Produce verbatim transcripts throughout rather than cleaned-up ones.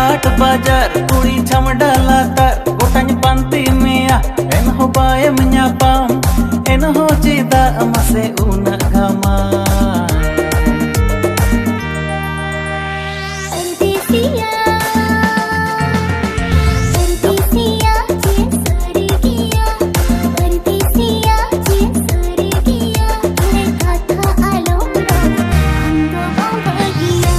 ᱦᱟᱴ ᱵᱟᱡᱟᱨ ᱠᱩᱲᱤ ᱪᱷᱟᱢᱰᱟ ᱞᱟᱛᱟᱨ, ᱜᱚᱴᱟᱧ ᱯᱟᱱᱛᱮ ᱢᱮᱭᱟ, ᱮᱱᱦᱚᱸ ᱵᱟᱭᱮᱢ ᱧᱟᱯᱟᱢ, ᱮᱱᱦᱚᱸ ᱪᱮᱫᱟᱜ ᱢᱟᱥᱮ ᱩᱱᱟᱹᱜ ᱜᱷᱟᱢᱟ? ᱯᱟᱨᱫᱮᱥᱤᱭᱟ, ᱯᱟᱨᱫᱮᱥᱤᱭᱟ, ᱪᱮᱫ ᱥᱟᱹᱨᱤ ᱜᱮᱭᱟ? ᱯᱟᱨᱫᱮᱥᱤᱭᱟ, ᱪᱮᱫ ᱥᱟᱹᱨᱤ ᱜᱮᱭᱟ? ᱟᱞᱮ ᱠᱟᱛᱷᱟ ᱟᱞᱚᱢ ᱨᱚᱲ, ᱟᱢ ᱫᱚ ᱵᱟᱝ ᱵᱷᱟᱹᱜᱤᱭᱟ᱾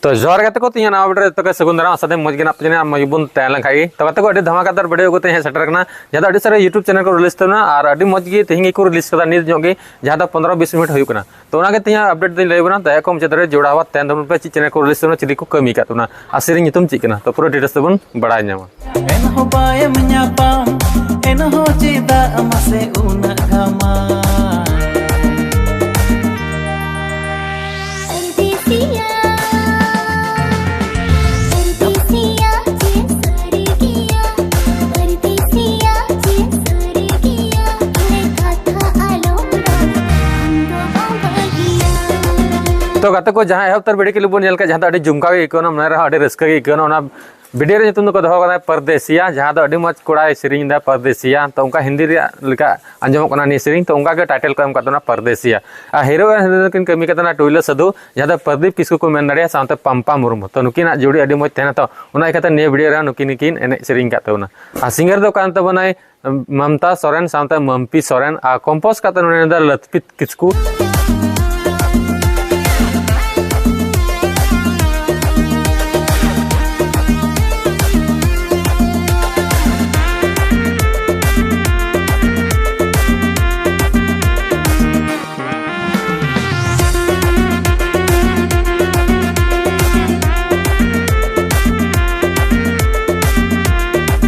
ᱛᱚ ᱡᱚᱦᱟᱨ ᱜᱟᱛᱮ ᱠᱚ, ᱛᱮᱦᱮᱧᱟᱜ ᱱᱟᱣᱟ video ᱨᱮ ᱡᱚᱛᱚ ᱠᱚ ᱥᱟᱹᱜᱩᱱ ᱫᱟᱨᱟᱢ, ᱟᱥᱟ ᱫᱟᱹᱧ ᱢᱚᱡᱽ ᱜᱮ ᱢᱮᱱᱟᱜ ᱯᱮᱭᱟ ᱟᱨ ᱢᱚᱡᱽ ᱵᱚᱱ ᱛᱟᱦᱮᱸ ᱞᱮᱱ ᱠᱷᱟᱡ ᱜᱮ᱾ ᱛᱚ ᱜᱟᱛᱮ ᱠᱚ, ᱟᱹᱰᱤ ᱫᱷᱟᱢᱟᱠᱟᱫᱟᱨ video ᱠᱚ ᱛᱮᱦᱮᱧ ᱦᱮᱡ ᱥᱮᱴᱮᱨ ᱠᱟᱱᱟ, ᱡᱟᱦᱟᱸ ᱫᱚ ᱟᱹᱰᱤ ᱥᱟᱨᱟ YouTube channel ᱠᱚ release ᱛᱟᱵᱚᱱᱟ ᱟᱨ ᱟᱹᱰᱤ ᱢᱚᱡᱽ ᱜᱮ ᱛᱮᱦᱮᱧ ᱜᱮᱠᱚ release ᱠᱟᱫᱟ, ᱱᱤᱛ ᱧᱚᱜ ᱜᱮ, ᱡᱟᱦᱟᱸ ᱫᱚ ᱯᱚᱱᱨᱚ ᱵᱤᱥ ᱢᱤᱱᱤᱴ ᱦᱩᱭᱩᱜ ᱠᱟᱱᱟ᱾ ᱛᱚ ᱚᱱᱟᱜᱮ ᱛᱮᱦᱮᱧᱟᱜ update ᱫᱚᱧ ᱞᱟᱹᱭ ᱟᱵᱚᱱᱟ, ᱫᱟᱭᱟ ᱠᱚ ᱢᱩᱪᱟᱹᱫ ᱫᱷᱟᱹᱨᱤᱡ ᱡᱚᱲᱟᱣ ᱟᱛᱮ ᱛᱟᱦᱮᱱ ᱛᱟᱵᱚᱱ ᱯᱮ, ᱪᱮᱫ channel ᱠᱚ release ᱛᱟᱵᱚᱱᱟ, ᱪᱤᱞᱤ ᱠᱚ ᱠᱟᱹᱢᱤ ᱠᱟᱫ ᱛᱟᱵᱚᱱᱟ, ᱟᱨ ᱥᱮᱨᱮᱧ ᱧᱩᱛᱩᱢ ᱪᱮᱫ ᱠᱟᱱᱟ᱾ ᱛᱚ ᱯᱩᱨᱟᱹ details ᱛᱮᱵᱚᱱ ᱵᱟᱲᱟᱭ ᱧᱟᱢᱟ᱾ ᱮᱱᱦᱚᱸ ᱵᱟᱭᱮᱢ ᱧᱟᱯᱟᱢ, ᱮᱱᱦᱚᱸ ᱪᱮᱫᱟᱜ ᱢᱟᱥᱮ ᱩᱱᱟᱹᱜ ᱜᱷᱟᱢᱟ? ᱯᱟᱨᱫᱮᱥᱤᱭᱟ, ᱯᱟᱨᱫᱮᱥᱤᱭᱟ, ᱪᱮᱫ ᱥᱟᱹᱨᱤ ᱜᱮᱭᱟ? ᱯᱟᱨᱫᱮᱥᱤᱭᱟ, ᱪᱮᱫ ᱥᱟᱹᱨᱤ ᱜᱮᱭᱟ? ᱟᱞᱮ ᱠᱟᱛᱷᱟ ᱟᱞᱚᱢ ᱨᱚᱲ, ᱟᱢ ᱫᱚ ᱵᱟᱝ ᱵᱷᱟᱹᱜᱤᱭᱟ᱾ ᱛᱚ ᱜᱟᱛᱮ ᱠᱚ, ᱡᱟᱦᱟᱸ ᱮᱦᱚᱵ ᱩᱛᱟᱹᱨ video clip ᱵᱚᱱ ᱧᱮᱞ ᱠᱮᱫ, ᱡᱟᱦᱟᱸ ᱫᱚ ᱟᱹᱰᱤ ᱡᱚᱢᱠᱟᱣ ᱜᱮ ᱟᱹᱭᱠᱟᱹᱣ ᱮᱱᱟ, ᱢᱚᱱᱮ ᱨᱮᱦᱚᱸ ᱟᱹᱰᱤ ᱨᱟᱹᱥᱠᱟᱹ ᱜᱮ ᱟᱹᱭᱠᱟᱹᱣ ᱮᱱᱟ᱾ ᱚᱱᱟ video ᱨᱮ ᱧᱩᱛᱩᱢ ᱫᱚᱠᱚ ᱫᱚᱦᱚ ᱠᱟᱫᱟ ᱯᱟᱨᱫᱮᱥᱤᱭᱟ, ᱡᱟᱦᱟᱸ ᱫᱚ ᱟᱹᱰᱤ ᱢᱚᱡᱽ ᱠᱚᱲᱟᱭ ᱥᱮᱨᱮᱧ ᱮᱫᱟ, ᱯᱟᱨᱫᱮᱥᱤᱭᱟ᱾ ᱛᱚ ᱚᱱᱠᱟ ᱦᱤᱱᱫᱤ ᱨᱮᱭᱟᱜ ᱞᱮᱠᱟ ᱟᱸᱡᱚᱢᱚᱜ ᱠᱟᱱᱟ ᱱᱤᱭᱟᱹ ᱥᱮᱨᱮᱧ, ᱛᱚ ᱚᱱᱠᱟ ᱜᱮ title ᱠᱚ ᱮᱢ ᱠᱟᱫ ᱛᱟᱵᱚᱱᱟ ᱯᱟᱨᱫᱮᱥᱤᱭᱟ᱾ ᱟᱨ heroine ᱠᱤᱱ ᱠᱟᱹᱢᱤ ᱠᱟᱫᱟ ᱚᱱᱟ ᱴᱩᱭᱞᱟᱹ ᱥᱟᱹᱫᱷᱩ, ᱡᱟᱦᱟᱸ ᱫᱚ ᱯᱨᱚᱫᱤᱯ ᱠᱤᱥᱠᱩ ᱠᱚ ᱢᱮᱱ ᱫᱟᱲᱮᱭᱟᱜᱼᱟ, ᱥᱟᱶᱛᱮ ᱯᱟᱢᱯᱟ ᱢᱩᱨᱢᱩ᱾ ᱛᱚ ᱱᱩᱠᱤᱱᱟᱜ ᱡᱩᱲᱤ ᱟᱹᱰᱤ ᱢᱚᱡᱽ ᱛᱟᱦᱮᱱᱟ, ᱛᱚ ᱚᱱᱟ ᱤᱭᱠᱟᱹᱛᱮ ᱱᱤᱭᱟᱹ video ᱨᱮ ᱱᱩᱠᱤᱱ ᱜᱮᱠᱤᱱ ᱮᱱᱮᱡ ᱥᱮᱨᱮᱧ ᱠᱟᱫ ᱛᱟᱵᱚᱱᱟ᱾ ᱟᱨ singer ᱫᱚ ᱠᱟᱱ ᱛᱟᱵᱚᱱᱟᱭ ᱢᱚᱢᱛᱟ ᱥᱚᱨᱮᱱ ᱥᱟᱶᱛᱮ ᱢᱟᱢᱯᱤ ᱥᱚᱨᱮᱱ, ᱟᱨ compose ᱠᱟᱫ ᱛᱟᱵᱚᱱᱟ ᱱᱩᱭ ᱫᱚ ᱞᱟᱹᱛᱯᱤᱛ ᱠᱤᱥᱠᱩ᱾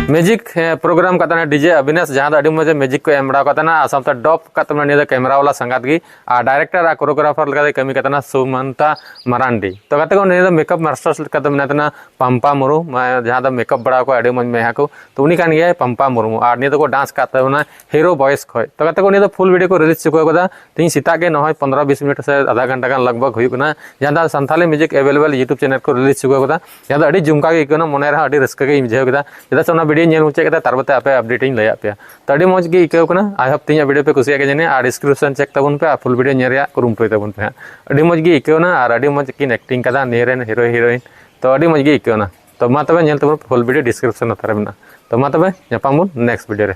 ᱢᱮᱡᱤᱠ ᱯᱨᱳᱜᱨᱟᱢ ᱠᱟᱫ ᱛᱟᱦᱮᱱᱟ ᱰᱤᱡᱮ ᱚᱵᱤᱱᱟᱥ, ᱡᱟᱦᱟᱸ ᱫᱚ ᱟᱹᱰᱤ ᱢᱚᱡᱽ ᱢᱮᱡᱤᱠ ᱠᱚ ᱮᱢ ᱵᱟᱲᱟ ᱠᱟᱫ ᱛᱟᱦᱮᱱᱟ᱾ ᱟᱨ ᱥᱟᱶᱛᱮ ᱰᱚᱯ ᱠᱟᱫ ᱛᱟᱵᱚᱱᱟ ᱱᱤᱭᱟᱹ ᱫᱚ ᱠᱮᱢᱮᱨᱟ ᱵᱟᱞᱟ ᱥᱟᱸᱜᱟᱛ ᱜᱮ, ᱟᱨ ᱰᱟᱭᱨᱮᱠᱴᱚᱨ ᱟᱨ ᱠᱳᱨᱤᱭᱳᱜᱨᱟᱯᱷᱟᱨ ᱞᱮᱠᱟᱛᱮ ᱠᱟᱹᱢᱤ ᱠᱟᱫ ᱛᱟᱦᱮᱱᱟ ᱥᱩᱢᱚᱱᱛᱟ ᱢᱟᱨᱟᱱᱰᱤ᱾ ᱛᱚ ᱜᱟᱛᱮ ᱠᱚ, ᱱᱤᱭᱟᱹ ᱫᱚ ᱢᱮᱠᱟᱯ ᱢᱟᱥᱴᱟᱨ ᱞᱮᱠᱟᱛᱮ ᱢᱮᱱᱟᱭ ᱛᱟᱦᱮᱱᱟ ᱯᱟᱢᱯᱟ ᱢᱩᱨᱢᱩ, ᱢᱟᱱᱮ ᱡᱟᱦᱟᱸ ᱫᱚ ᱢᱮᱠᱟᱯ ᱵᱟᱲᱟ ᱠᱚ ᱟᱹᱰᱤ ᱢᱚᱡᱽ ᱢᱮᱦᱟ ᱠᱚ, ᱛᱚ ᱩᱱᱤ ᱠᱟᱱ ᱜᱮᱭᱟᱭ ᱯᱟᱢᱯᱟ ᱢᱩᱨᱢᱩ᱾ ᱟᱨ ᱱᱤᱭᱟᱹ ᱫᱚᱠᱚ ᱰᱟᱱᱥ ᱠᱟᱫ ᱛᱟᱵᱚᱱᱟ ᱦᱤᱨᱳ ᱵᱚᱭᱮᱥ ᱠᱷᱚᱡ᱾ ᱛᱚ ᱜᱟᱛᱮ ᱠᱚ, ᱱᱤᱭᱟᱹ ᱫᱚ ᱯᱷᱩᱞ ᱵᱷᱤᱰᱤᱭᱳ ᱠᱚ ᱨᱤᱞᱤᱡᱽ ᱪᱩᱠᱟᱹᱣ ᱠᱟᱫᱟ ᱛᱮᱦᱮᱧ ᱥᱮᱛᱟᱜ ᱜᱮ, ᱱᱚᱜᱼᱚᱭ ᱯᱚᱱᱨᱚ ᱵᱤᱥ ᱢᱤᱱᱤᱴ ᱥᱮ ᱟᱫᱷᱟ ᱜᱷᱚᱱᱴᱟ ᱜᱟᱱ ᱞᱟᱜᱽ ᱵᱷᱟᱜᱽ ᱦᱩᱭᱩᱜ ᱠᱟᱱᱟ, ᱡᱟᱦᱟᱸ ᱫᱚ Santali music available YouTube channel ᱠᱚ ᱨᱤᱞᱤᱡᱽ ᱪᱩᱠᱟᱹᱣ ᱠᱟᱫᱟ᱾ ᱡᱟᱦᱟᱸ ᱫᱚ ᱟᱹᱰᱤ ᱡᱚᱢᱠᱟᱣ ᱜᱮ ᱟᱹᱭᱠᱟᱹᱣ ᱮᱱᱟ, ᱢᱚᱱᱮ ᱨᱮᱦᱚᱸ ᱟᱹᱰᱤ ᱨᱟᱹᱥᱠᱟᱹ ᱜᱮ ᱵᱩᱡᱷᱟᱹᱣ ᱠᱮᱫᱟ᱾ ᱪᱮᱫᱟᱜ ᱥᱮ ᱚᱱᱟ ᱵᱷᱤᱰᱤᱭᱳᱧ ᱧᱮᱞ ᱢᱩᱪᱟᱹᱫ ᱠᱮᱫᱟ, ᱛᱟᱨᱯᱚᱨᱮ ᱟᱯᱮ ᱟᱯᱰᱮᱴ ᱤᱧ ᱞᱟᱹᱭᱟᱫ ᱯᱮᱭᱟ᱾ ᱛᱚ ᱟᱹᱰᱤ ᱢᱚᱡᱽ ᱜᱮ ᱟᱹᱭᱠᱟᱹᱣ ᱠᱟᱱᱟ᱾ I hope ᱛᱮᱦᱮᱧᱟᱜ ᱵᱷᱤᱰᱤᱭᱳ ᱯᱮ ᱠᱩᱥᱤᱭᱟᱜ ᱜᱮᱭᱟ ᱡᱟᱹᱱᱤᱡ, ᱟᱨ ᱰᱤᱥᱠᱨᱤᱯᱥᱚᱱ ᱪᱮᱠ ᱛᱟᱵᱚᱱ ᱯᱮ ᱟᱨ ᱯᱷᱩᱞ ᱵᱷᱤᱰᱤᱭᱳ ᱧᱮᱞ ᱨᱮᱭᱟᱜ ᱠᱩᱨᱩᱢᱩᱴᱩᱭ ᱛᱟᱵᱚᱱ ᱯᱮ ᱦᱟᱸᱜ᱾ ᱟᱹᱰᱤ ᱢᱚᱡᱽ ᱜᱮ ᱟᱹᱭᱠᱟᱹᱣ ᱮᱱᱟ ᱟᱨ ᱟᱹᱰᱤ ᱢᱚᱡᱽ ᱠᱤᱱ ᱮᱠᱴᱤᱝ ᱠᱟᱫᱟ ᱱᱤᱭᱟᱹ ᱨᱮᱱ ᱦᱤᱨᱳ ᱦᱤᱨᱳᱭᱤᱱ᱾ ᱛᱚ ᱟᱹᱰᱤ ᱢᱚᱡᱽ ᱜᱮ ᱟᱹᱭᱠᱟᱹᱣ ᱮᱱᱟ᱾ ᱛᱚ ᱢᱟ ᱛᱚᱵᱮ ᱧᱮᱞ ᱛᱟᱵᱚᱱ ᱯᱮ, ᱯᱷᱩᱞ ᱵᱷᱤᱰᱤᱭᱳ ᱰᱤᱥᱠᱨᱤᱯᱥᱚᱱ ᱞᱟᱛᱟᱨ ᱨᱮ ᱢᱮᱱᱟᱜᱼᱟ᱾ ᱛᱚ ᱢᱟ ᱛᱚᱵᱮ ᱧᱟᱯᱟᱢ ᱵᱚᱱ ᱱᱮᱠᱥᱴ ᱵᱷᱤᱰᱤᱭᱳ ᱨᱮ᱾